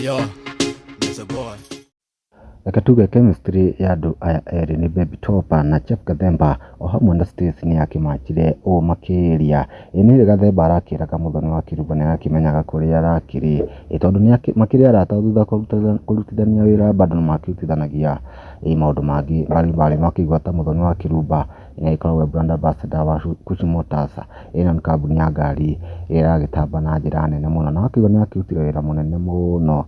Yo, it's a boy. Reke tuge chemistry ya andũ aya erĩ nĩ Baby Topper na Jeff Gathemba o hamwe na Stacy nĩ yakĩmachire ũũ makĩria. Ĩ nĩ Gathemba arakĩraga Mũthoni wa Kĩrumba nĩ arakĩmenyaga kũrĩa arakĩrĩ, ĩ tondũ makĩrĩ arata thutha kũrutithania wĩra bado nĩ makĩrutithanagia maũndũ mangĩ mbalimbali. Makĩigua ta Mũthoni wa Kĩrumba nĩ agĩkoragwo e brand ambassador wa Kuchi Motors, ĩno nĩ kambuni ya ngari ĩrĩa ĩragĩtamba na njĩra nene mũno, na wakĩigua nĩ akĩrutire wĩra mũnene mũno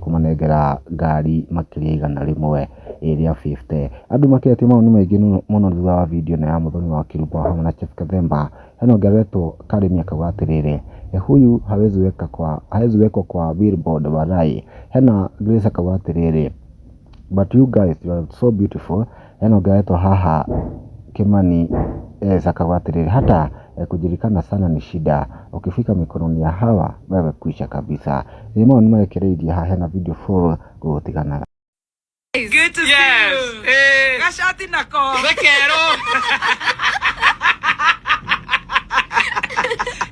kũmanengera ngari makĩria 100 rĩa 50. Andũ makĩretia mawoni maingĩ mũno thutha wa video ĩno ya Mũthoni wa Kĩrumba hamwe na Jeff Gathemba. Hena ũngĩ aretwo Karĩmi akauga atĩrĩrĩ, huyu hawezi weka kwa hawezi wekwa kwa billboard walai. Hena Grace akauga atĩrĩrĩ, but you guys, you are so beautiful. Hena ũngĩ aretwo haha Kimani S akauga atĩrĩrĩ, hata kujulikana sana ni shida, ukifika mikononi ya hawa wewe kwisha kabisa. Ĩ mau nĩ marekereirie haha hena video full gũtigana. Good to Yes. see you. Eh. Gacati nako. Gakero.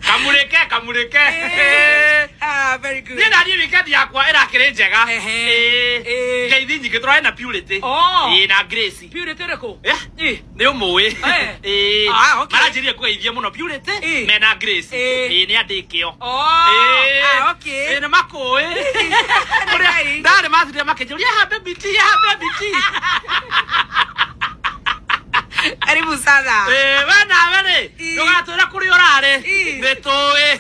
Kamureke, kamureke. Eh. Ah, very good. Niĩ naniĩ weekend yakwa ĩrakĩrĩ njega. Ehe. Eh. Eh. Ngeithi nyingĩ tũrarĩ na Purity. Oh. Ĩĩ na Grace. Purity ũrĩkũ? Eh. Eh. Nĩ ũmũĩ. Eh. Ĩĩ. Ah, okay. Maranjĩrire kũgeithia mũno Purity Eh. mena Grace. Eh. Ĩĩ nĩ andĩkĩo. Oh. Ĩĩ. Ah, okay. Ĩĩ nĩ makũĩ. Kũrĩa Ngai. ndarĩ mathire makĩnjũria haha baby T, haha baby T. Karibu sana. Ĩĩ, we nawe rĩ Ĩ. ndũgatwĩre kũrĩa ũrarĩ Ĩ. nĩ tũĩ.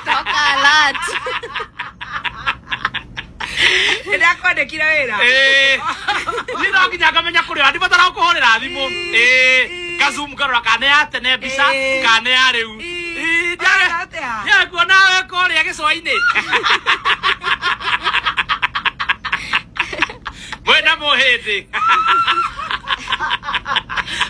Talk a lot. Nĩndakwandĩkire wĩra. Ĩĩ. Niĩ no nginya ngamenya kũrĩa ũrarĩ, ndibatara gũkũhũrĩra thimũ. Ĩ. Ĩĩ. Ĩ. Ngazoom ngarora kana nĩ ya tene mbica Ĩ. kana nĩ ya rĩu. Ĩ. Ĩ, Ũreka atĩa? Ndiarĩ kuona we kũrĩa gĩcũa-inĩ. Mwĩna mũhĩndĩ.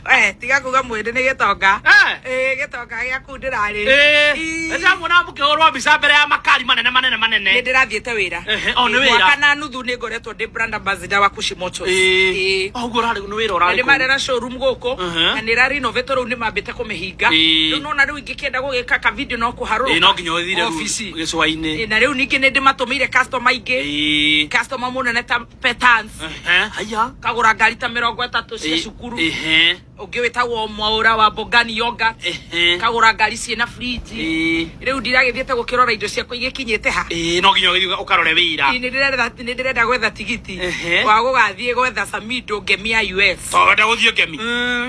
We, tiga kuga mwĩndĩ nĩ gĩtonga. Eh. Ĩĩ, gĩtonga gĩa kũu ndĩrarĩ. Ĩĩ. Ĩ. Nĩndĩramuona mũkĩhũrwo mbica mbere ya makari manene manene Nĩ manene. ndĩrathiĩte wĩra. Ehe, o, nĩ wĩra. Mwaka na nuthu nĩ ngoretwo ndĩ brand ambassador wa Kushi Motors. Ĩĩ. Ĩĩ. Ũguo ũrarĩ nĩ wĩra Na ũrarĩ nĩ kũu. marĩ na showroom gũkũ Mhm. na nĩ ĩra renovate rĩu nĩ mambĩte kũmĩhinga. Ĩĩ. Rĩu nona rĩu ingĩkĩenda gũgĩka ka video no kũharũrũka. Ĩĩ, no nginya ũthire rĩu obici. gĩcũa-inĩ. Ĩĩ, na rĩu ningĩ nĩ ndĩmatũmĩire customer aingĩ. Ĩĩ. Customer mũnene ta Petans. Ehe, haya. Kagũra ngari ta 30 cia Ĩĩ, cukuru. Ehe. Ũngĩ wĩtagwo Mwaũra wa Bongani Yogurt. Ehe. Kagũra ngari ciĩna fridge. Ĩĩ. Rĩu ndiragĩthiĩte gũkĩrora indo ciakwa igĩkinyĩte ha. Ĩĩ, no nginya ũgĩthiĩ ũkarore wĩra. Ĩĩ, nĩ ndĩrenda gwetha tigiti Ehe. wa gũgathiĩ gwetha Samido ngemi ya US. To wenda gũthiĩ ngemi.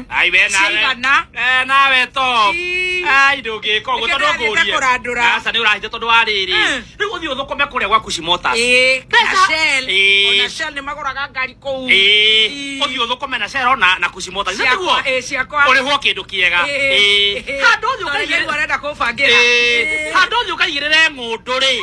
Ai we nawe. Ciaigana. Eh, nawe to. Ii. Ai ndũngĩka ũguo Nĩkĩo tondũ ndĩrathiĩte ngũrie. kũrandũra. Aca nĩ ũrahithia tondũ wa rĩrĩ. Rĩu ũthiĩ ũthũkũme kũrĩa gwa Kushi Motors. Ĩĩ, na Mbeca. Shell. Ĩĩ. Ona Shell nĩ magũraga ngari kũu. Ĩĩ. Ii. Ũthiĩ ũthũkũme na Shell na Kushi Motors. Ciakwa, Nĩguo? ĩĩ, ciakwa. Ũrĩhwo kĩndũ kĩega. Ĩĩ. Ĩĩ. Handũ ũthiĩ Tondũ ũkaigĩrĩre. nĩguo arenda kũbangĩra. Ĩĩ. Ĩĩ. Handũ ũthiĩ ũkaigĩrĩre ng'ũndũ rĩ.